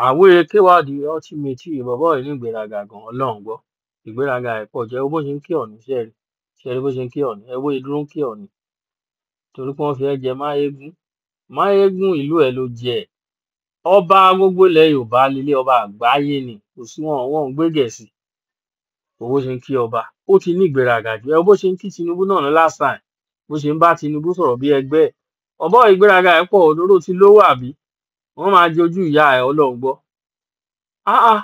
Àwé K1 The Ultimate, bọ̀bọ́ yìí ní ìgbéraga gan, Ọlọ́run gbọ́. Ìgbéraga ẹ̀ pọ̀ jẹ́ bó ṣe ń kí Ọọ̀ni, ṣé ẹ rí? Ṣé ẹ rí bó ṣe ń kí Ọọ̀ni? Ẹ wo ìdúró ń kí Ọọ̀ni. Torí pé wọ́n fi ẹ́ jẹ Máyégún. Máyégún ìlú ẹ̀ ló jẹ. Ọba gbogbo ilẹ̀ Yorùbá lílé ọba àgbáyé ni. Kò sí wọn, wọn ò gbé Gẹ̀ẹ́sì. Wo bó ṣe ń kí ọba. Ó ti ní ìgbéraga jù. Ẹ wo bó ṣe ń kí Tinubu náà ní last time. Bó ṣe ń bá Tinubu sọ̀rọ̀ bí ẹgbẹ́ ẹ̀. Ọ̀bọ ìgbéraga ẹ̀ pọ̀, òdòdó ti lówó àbí? Wọ́n máa jojú ìyá ẹ̀, Ọlọ́run gbọ́. Ah ah,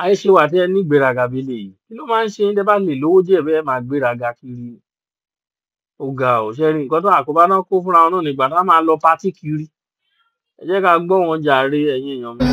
ayé ṣe wà tí ẹ ní ìgbéraga bí eléyìí. Kí ló máa ń ṣe yín tẹ́ bá lè lówó díẹ̀ bẹ́ẹ̀ máa gbéraga kiri? Ó ga ò, ṣé ẹ rí nǹkan tó àkóbá náà kó fúnra wọn náà nígbà tá máa lọ patí kiri. Ẹ jẹ́ ká gbọ́ wọn jàre ẹ̀yin èèyàn mi.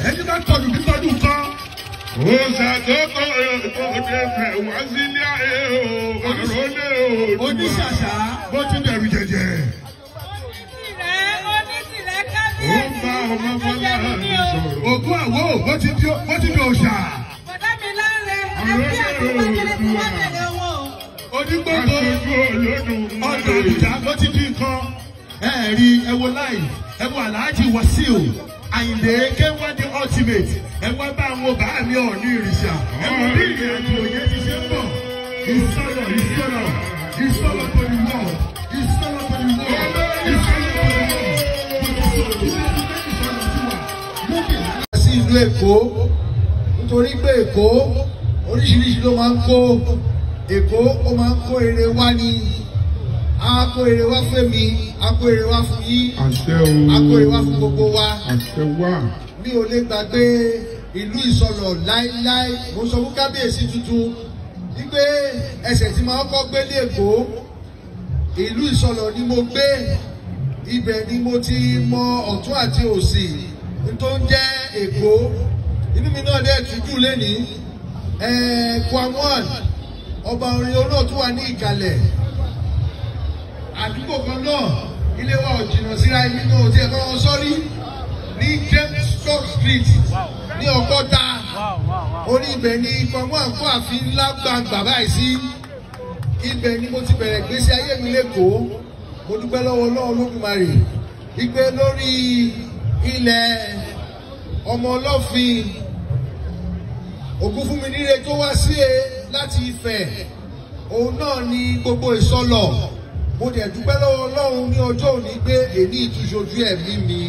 Ẹni bá tọdù bí tọdù kan. Òòṣà tó kọ òde fẹ̀ wá sílé ayé o, àrólé o. Oníṣàṣà. Bó ti dẹ̀rù jẹjẹ. Onítìrẹ Ó ń kábíyèsí. bá ọmọ Bọ́lá mi sọ̀rọ̀. Ògún àwọ̀ bó ti di òòṣà. Bọ̀dá mi láre, ẹbí àti májèlé tí wọ́n tẹ̀lé wọn o. Onígbòǹgbò Aṣojú Olódùmarè. ọ̀dọ̀ àbújá bó ti di nǹkan. Ẹ rí ẹ wo láì ẹ wo Alhaji Wasiu Àyìndé K1 The Ultimate. Ẹ wá bá àwọn bàá mi Ọọ̀ni ìrìṣà. Ẹ wo bí ìrìn àjò yẹn ti ṣe ń bọ̀. Ìsọ̀rọ̀ ìsọ̀rọ̀ ìsọ̀rọ̀ to the world. Ìsọ̀rọ̀ to the world. Ìsọ̀rọ̀ to the world. Sí ìlú Èkó, nítorí pé Èkó oríṣiríṣi ló máa ń kó. Èkó ó máa ń kó ire wá ní, á kó ire wá fún mi, á kó ire wá fún yín, Àṣẹ o. á kó ire wá fún gbogbo wa. Àṣẹ wà. Mi ò lè gbàgbé ìlú Ìsọlọ̀ láíláí. Mo sọ fún kábíyèsí tuntun wípé ẹsẹ̀ tí máa ń kọ́ gbé ní Èkó, ìlú Ìsọlọ̀ ni mo gbé. Ibẹ̀ ni mo ti mọ ọ̀tún àti òsì tó ń jẹ́ Èkó. Inú mi náà dẹ̀ tújú lénìí. Kwam1 ọba orin olóòtú wà ní ìkàlẹ̀ àdúgbò kan náà, ilé wa ò jìnnà síra. Ibi náà ò tí ẹ bá wọn sọ́rí ní James Street ní Ọgọ́ta. Orí ibẹ̀ ni Kwam1 kó ààfin ńlá gbàǹgbà báyìí sí. Ibẹ̀ ni mo ti bẹ̀rẹ̀ gbésí ayé mi lẹ́kọ̀ọ́. Mo dúpẹ́ lọ́wọ́ Ọlọ́run Olódùmarè ìgbé lórí ilẹ̀ ọmọ ọlọ́fin Ògúnfúnminíre tó wá sí e láti Ifẹ̀, òun náà ni gbogbo Ìsọlọ̀. Mo dẹ̀ dúpẹ́ lọ́wọ́ Ọlọ́run ní ọjọ́ òní pé èní ìtúnṣojú ẹ̀mí mi.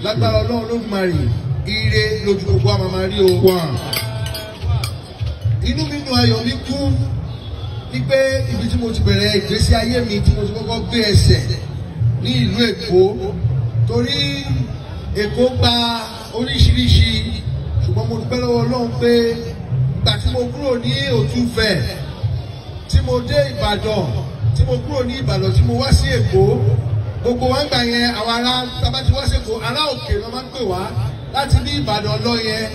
Lágbára Ọlọ́run Olódùmarè, ire lójú gbogbo àmà máa rí o. Inú mi dùn, ayọ̀ mi kú wípé ibi tí mo ti bẹ̀rẹ̀ ìgbésí ayé mi, tí mo ti kọ́kọ́ gbé ẹsẹ̀ ní ìlú Èkó, torí Èkó gba oríṣiríṣi, ṣùgbọ́n mo dúpẹ́ lọ́wọ́ Ọlọ́run pé ìgbà tí mo kúrò ní Òtúfẹ̀, tí mo dé Ìbàdàn, tí mo kúrò ní Ìbàdàn, tí mo wá sí Èkó, gbogbo wa ń gbà yẹn, àwọn ará tábà tí wá sí Èkó, ará òkè ló máa ń pè wá láti ní Ìbàdàn lọ yẹn.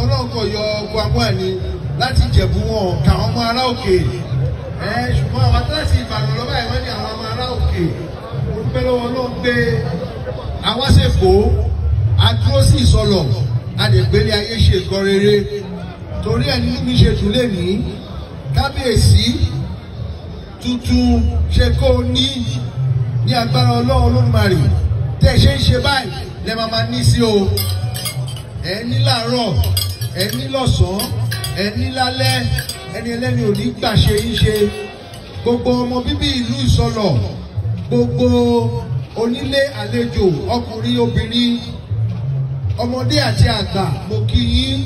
Ọlọ́run kò yọ Kwam1 ni láti Ìjẹ̀bú wọn kà wọ́n mọ́ ará òkè, ṣùgbọ́n àwọn láti Ìbàdàn lọ́ba yẹn wọ́n ní àwọn ọmọ ará òkè. Mo dúpẹ́ lọ́wọ́ Ọlọ́run pé àwa ṣèkó, a dúró sí Ìsọlọ̀, a Adègbélé ayé ṣe nǹkan rere. Torí ẹ̀ nínú mi ṣe tún lè ní kábíyèsí tuntun ṣe kó o ní ní agbára Ọlọ́run Olódùmarè. Tẹ́ ẹ ṣe ń ṣe báyìí lẹ máa máa ní sí o. Ẹ ní láàárọ̀, ẹ ní lọ́sàn-án, ẹ ní lálẹ́, ẹni ẹlẹ́ni ò ní gbà ṣe yín ṣe. Gbogbo ọmọ bíbí ìlú Ìsọlọ̀, gbogbo onílé àlejò, ọkùnrin, obìnrin, ọmọdé àti àgbà, mo kí yín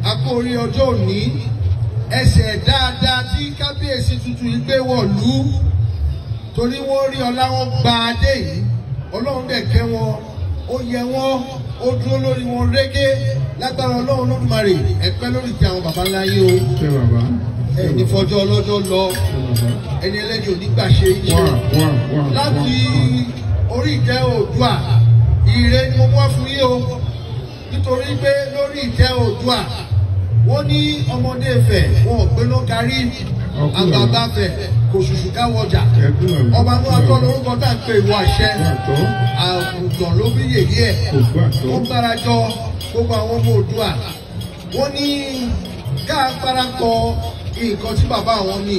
a kú orí ọjọ́ òní. Ẹsẹ̀ dáadáa tí kábíyèsí tuntun yìí gbé wọ̀lú, torí wọ́n rí ọlá wọn gba adé yìí, Ọlọ́run dẹ̀ kẹ́ wọn, ó yẹ wọn, ó dúró lórí wọn régé. Lágbára Ọlọ́run Olódùmarè, ẹ pẹ́ lórí ti àwọn baba ńlá yín o. Ẹ ní fọjọ́ ọlọ́jọ́ lọ, ẹni ẹlẹ́ni ò ní gbà ṣe iṣẹ́. Láti orí ìtẹ́ Oòduà, ire ni mo mú wá fún yín o. Nítorí pé lórí ìtẹ́ Oòduà, wọ́n ní ọmọdé Ifẹ̀ wọn ò gbéná kárí, àgbààgbà Ifẹ̀ kò ṣùṣù káwọjà. Ọba náà tọ́ lórúkọ tá à ń pè ìwọ àṣẹ, àgùntàn ló bí yèyé ẹ̀. Wọ́n gbárajọ gbogbo àwọn ọmọ Oòduà, wọ́n ní ká parapọ̀ nǹkan tí bàbá àwọn ní.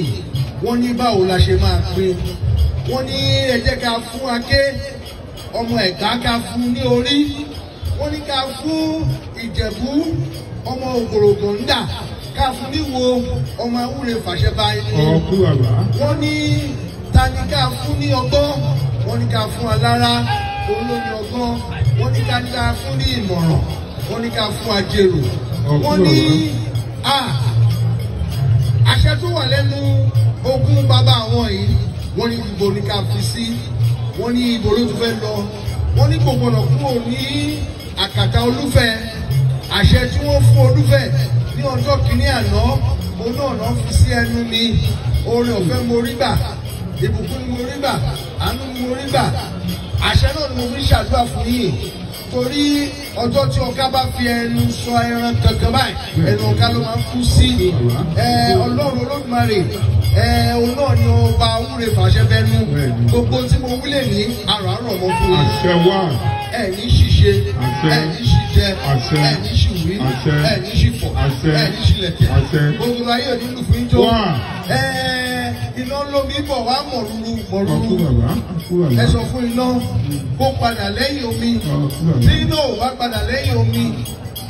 Wọ́n ní báwo la ṣe máa pín. Wọ́n ní ẹ jẹ́ ká fún Aké ọmọ Ẹ̀gbá ká fún ní orí. Wọ́n ní ká fún Ìjẹ̀bú ọmọ Ògòrògòńdà ká fún níwo ọmọ Awúre fàṣẹba ẹni. Wọ́n ní ta ni ká fún ní ọgbọ́n. Wọ́n ní ká fún Alára, òun ló ní ọgbọ́n. Wọ́n ní ká fún ní ìmọ̀ràn. Wọ́n ní ká fún Ajérò. Wọ́n ní àṣẹ tó wà lẹ́nu ogún bàbá àwọn yìí, wọ́n ní ibo ní ká fi sí. Wọ́n ní ibo ló tún fẹ́ lọ. Wọ́n ní kò gbọ́dọ̀ kúrò ní àkàtà Olúfẹ̀. Àṣẹ tí wọ́n fún Olúfẹ̀ ní ọjọ́ kìíní àná, òun náà náà fi sí ẹnu mi. Oore ọ̀fẹ́ mo rí gbà, ìbùkún ni mo rí gbà, àánú ni mo rí gbà. Àṣẹ náà ni mo fi ń ṣàdúrà fún yín. Torí ọjọ́ tí ọká bá fi ẹnu sọ ẹran kankan báyìí, ẹnu ọká ló máa ń kú sí. Ọlọ́run Olódùmarè, òun náà ni ọba Awúre fàṣẹ bẹnu. Gbogbo tí mo wílè ní àràárọ̀ mọ́ fún yín. Ẹ ní ṣìṣe, ẹ ní ṣìjẹ, ẹ ní ṣìwí, ẹ ní ṣìfọ̀, ẹ ní ṣìlẹ̀kẹ̀. Gbogbo ayé ò ní lù fún yín tó. Iná lómi bọ̀ wá mọ̀rúrú mọ̀rúrú. Ẹ sọ fún iná kó padà lẹ́yìn omi. Tí iná ò bá padà lẹ́yìn omi,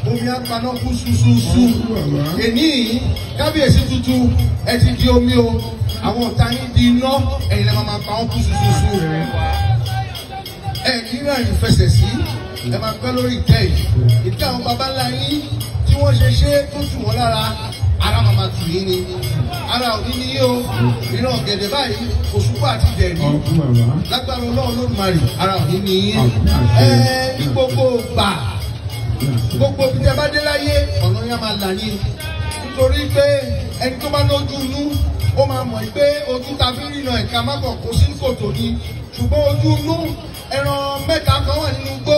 omi á paná kú ṣuṣuṣu. Èní kábíyèsí tuntun, ẹ ti di omi o. Àwọn ọ̀tá yín di iná, ẹ̀yin lè máa pa wọ́n kú ṣuṣuṣu. Ẹ ní rìn fẹsẹ̀ sí, ẹ máa pẹ́ lórí ìtẹ́ yìí. Ìtẹ́ àwọn baba ńlá yín tí wọ́n ṣe ṣe tó tù wọ́n lára, ara màmá tù yín ni. Ara òní ni yín o. Ìran ọ̀gẹ̀dẹ̀ báyìí, òṣùpá àti ìdẹ̀rí. Lágbára Ọlọ́run Olódùmarè, ara òní ni yín. Ní gbogbo gbà, gbogbo bí tẹ bá dé láyé, ọ̀nà yẹn máa là ní. Nítorí pé ẹni tó bá lójú inú, ó máa mọ̀ pé ojú ta fi rìnà ẹ̀ka má kàn kó sí kòtò ni. Ṣùgbọ́n ojú inú, ẹran mẹ́ta kan wà nínú igbó.